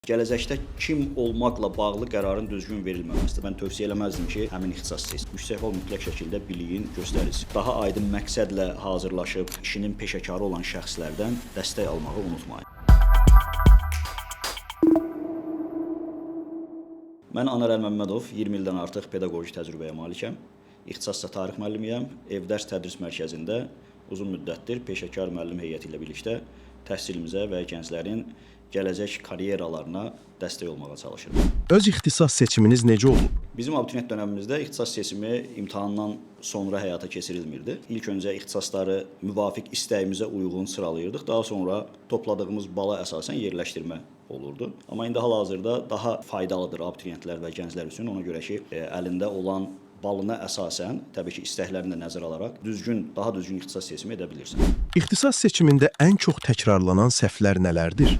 Gələcəkdə kim olmaqla bağlı qərarın düzgün verilməməsidir. Mən tövsiyə eləməzdim ki, həmin ixtisas seçsin. Yüksək bal mütləq şəkildə biliyin göstəricisi. Daha aydın məqsədlə hazırlaşıb işinin peşəkarı olan şəxslərdən dəstək almağı unutmayın. Mən Anar Əlməmmədov, 20 ildən artıq pedaqoji təcrübəyə malikəm. İxtisasca tarix müəllimiyəm. Ev dərs tədris mərkəzində uzun müddətdir peşəkar müəllim heyəti ilə birlikdə təhsilimizə və gənclərin gələcək karyeralarına dəstək olmağa çalışırıq. Öz ixtisas seçiminiz necə olub? Bizim abituriyent dönəmimizdə ixtisas seçimi imtahandan sonra həyata keçirilmirdi. İlk öncə ixtisasları müvafiq istəyimizə uyğun sıralayırdıq. Daha sonra topladığımız bala əsasən yerləşdirmə olurdu. Amma indi hal-hazırda daha faydalıdır abituriyentlər və gənclər üçün. Ona görə ki, əlində olan balına əsasən, təbii ki, istəklərini də nəzərə alaraq düzgün, daha düzgün ixtisas seçimi edə bilirsən. İxtisas seçimində ən çox təkrarlanan səhvlər nələrdir?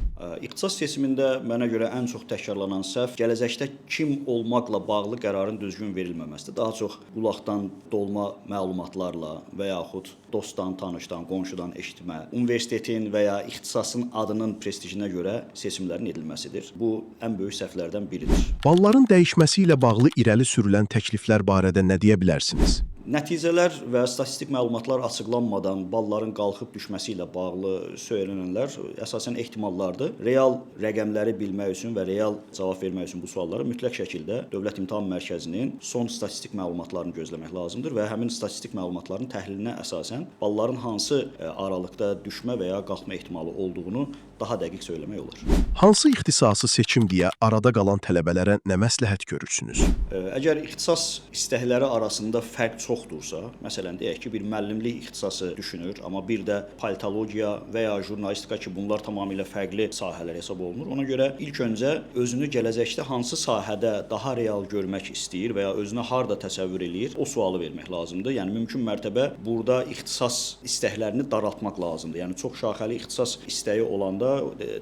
İxtisas seçimində mənə görə ən çox təkrarlanan səhv gələcəkdə kim olmaqla bağlı qərarın düzgün verilməməsidir. Daha çox qulaqdan dolma məlumatlarla və yaxud dostdan, tanışdan, qonşudan eşitmə, universitetin və ya ixtisasın adının prestijinə görə seçimlərin edilməsidir. Bu ən böyük səhvlərdən biridir. Balların dəyişməsi ilə bağlı irəli sürülən təkliflər barədə nə deyə bilərsiniz? Nəticələr və statistik məlumatlar açıqlanmadan balların qalxıb düşməsi ilə bağlı söylənənlər əsasən ehtimallardır. Real rəqəmləri bilmək üçün və real cavab vermək üçün bu suallara mütləq şəkildə Dövlət İmtahan Mərkəzinin son statistik məlumatlarını gözləmək lazımdır və həmin statistik məlumatların təhlilinə əsasən balların hansı aralıqda düşmə və ya qalxma ehtimalı olduğunu daha dəqiq söyləmək olar. Hansı ixtisası seçim deyə arada qalan tələbələrə nə məsləhət görürsünüz? Əgər ixtisas istəkləri arasında fərq çoxdursa, məsələn deyək ki, bir müəllimlik ixtisası düşünür, amma bir də politologiya və ya jurnalistika ki, bunlar tamamilə fərqli sahələr hesab olunur. Ona görə ilk öncə özünü gələcəkdə hansı sahədə daha real görmək istəyir və ya özünü harda təsəvvür eləyir, o sualı vermək lazımdır. Yəni mümkün mərtəbə burada ixtisas istəklərini daraltmaq lazımdır. Yəni çox şaxəli ixtisas istəyi olanda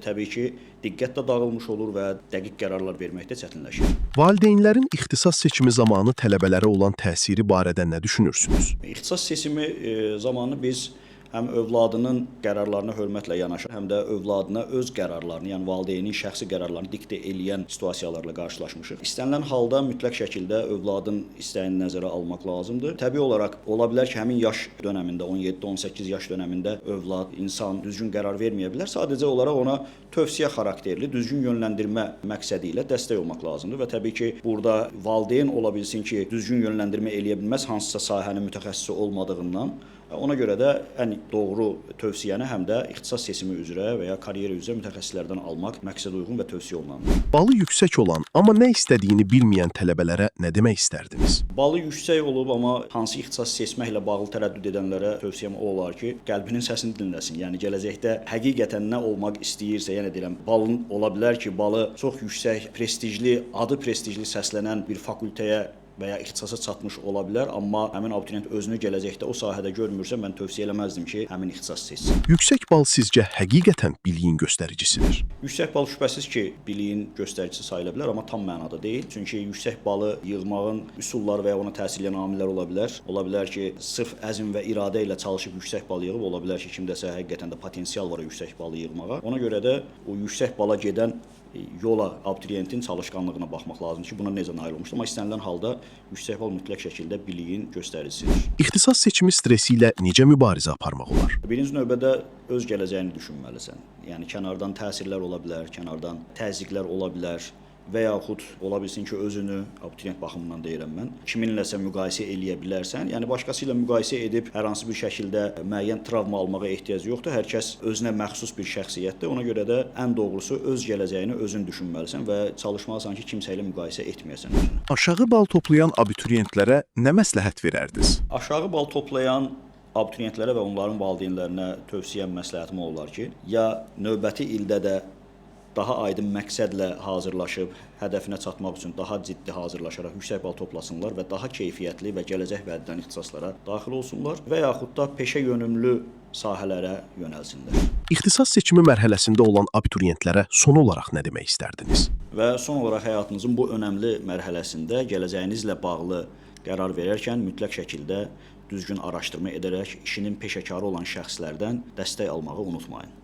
təbii ki, diqqət də dağılmış olur və dəqiq qərarlar verməkdə çətinləşir. Valideynlərin ixtisas seçimi zamanı tələbələrə olan təsiri barədə nə düşünürsünüz? İxtisas seçimi zamanı biz həm övladının qərarlarına hörmətlə yanaşır, həm də övladına öz qərarlarını, yəni valideynin şəxsi qərarlarını diktə eləyən situasiyalarla qarşılaşmışıq. İstənilən halda mütləq şəkildə övladın istəyini nəzərə almaq lazımdır. Təbii olaraq ola bilər ki, həmin yaş dönəmində, 17-18 yaş dönəmində övlad, insan düzgün qərar verməyə bilər. Sadəcə olaraq ona tövsiyə xarakterli, düzgün yönləndirmə məqsədi ilə dəstək olmaq lazımdır və təbii ki, burada valideyn ola bilsin ki, düzgün yönləndirmə eləyə bilməz hansısa sahənin mütəxəssisi olmadığından. Ona görə də ən doğru tövsiyəni həm də ixtisas seçimi üzrə və ya karyera üzrə mütəxəssislərdən almaq məqsədə uyğun və tövsiyə olunandır. Balı yüksək olan, amma nə istədiyini bilməyən tələbələrə nə demək istərdiniz? Balı yüksək olub, amma hansı ixtisas seçməklə bağlı tərəddüd edənlərə tövsiyəm o olar ki, qəlbinin səsini dinləsin. Yəni gələcəkdə həqiqətən nə olmaq istəyirsə, yenə deyirəm, balın ola bilər ki, balı çox yüksək, prestijli, adı prestijli səslənən bir fakültəyə və ya ixtisasa çatmış ola bilər, amma həmin abituriyent özünü gələcəkdə o sahədə görmürsə, mən tövsiyə eləməzdim ki, həmin ixtisas seçsin. Yüksək bal sizcə həqiqətən biliyin göstəricisidir? Yüksək bal şübhəsiz ki, biliyin göstəricisi sayıla bilər, amma tam mənada deyil. Çünki yüksək balı yığmağın üsulları və ya ona təsir edən amillər ola bilər. Ola bilər ki, sırf əzm və iradə ilə çalışıb yüksək bal yığıb, ola bilər ki, kimdəsə həqiqətən də potensial var o yüksək balı yığmağa. Ona görə də o yüksək bala gedən yola abituriyentin çalışqanlığına baxmaq lazımdır ki, buna necə nail olmuşdur. Amma istənilən halda yüksək bal mütləq şəkildə biliyin göstəricisidir. İxtisas seçimi stresi ilə necə mübarizə aparmaq olar? Birinci növbədə öz gələcəyini düşünməlisən. Yəni kənardan təsirlər ola bilər, kənardan təzyiqlər ola bilər və yaxud ola bilsin ki, özünü abituriyent baxımından deyirəm mən, kiminləsə müqayisə eləyə bilərsən. Yəni başqası ilə müqayisə edib hər hansı bir şəkildə müəyyən travma almağa ehtiyac yoxdur. Hər kəs özünə məxsus bir şəxsiyyətdir. Ona görə də ən doğrusu öz gələcəyini özün düşünməlisən və çalışmalısan ki, kimsə ilə müqayisə etməyəsən özünü. Aşağı bal toplayan abituriyentlərə nə məsləhət verərdiniz? Aşağı bal toplayan abituriyentlərə və onların valideynlərinə tövsiyəm, məsləhətim o olar ki, ya növbəti ildə də daha aydın məqsədlə hazırlaşıb, hədəfinə çatmaq üçün daha ciddi hazırlaşaraq yüksək bal toplasınlar və daha keyfiyyətli və gələcək vəd edən ixtisaslara daxil olsunlar və yaxud da peşə yönümlü sahələrə yönəlsinlər. İxtisas seçimi mərhələsində olan abituriyentlərə son olaraq nə demək istərdiniz? Və son olaraq həyatınızın bu önəmli mərhələsində gələcəyinizlə bağlı qərar verərkən mütləq şəkildə düzgün araşdırma edərək işinin peşəkarı olan şəxslərdən dəstək almağı unutmayın.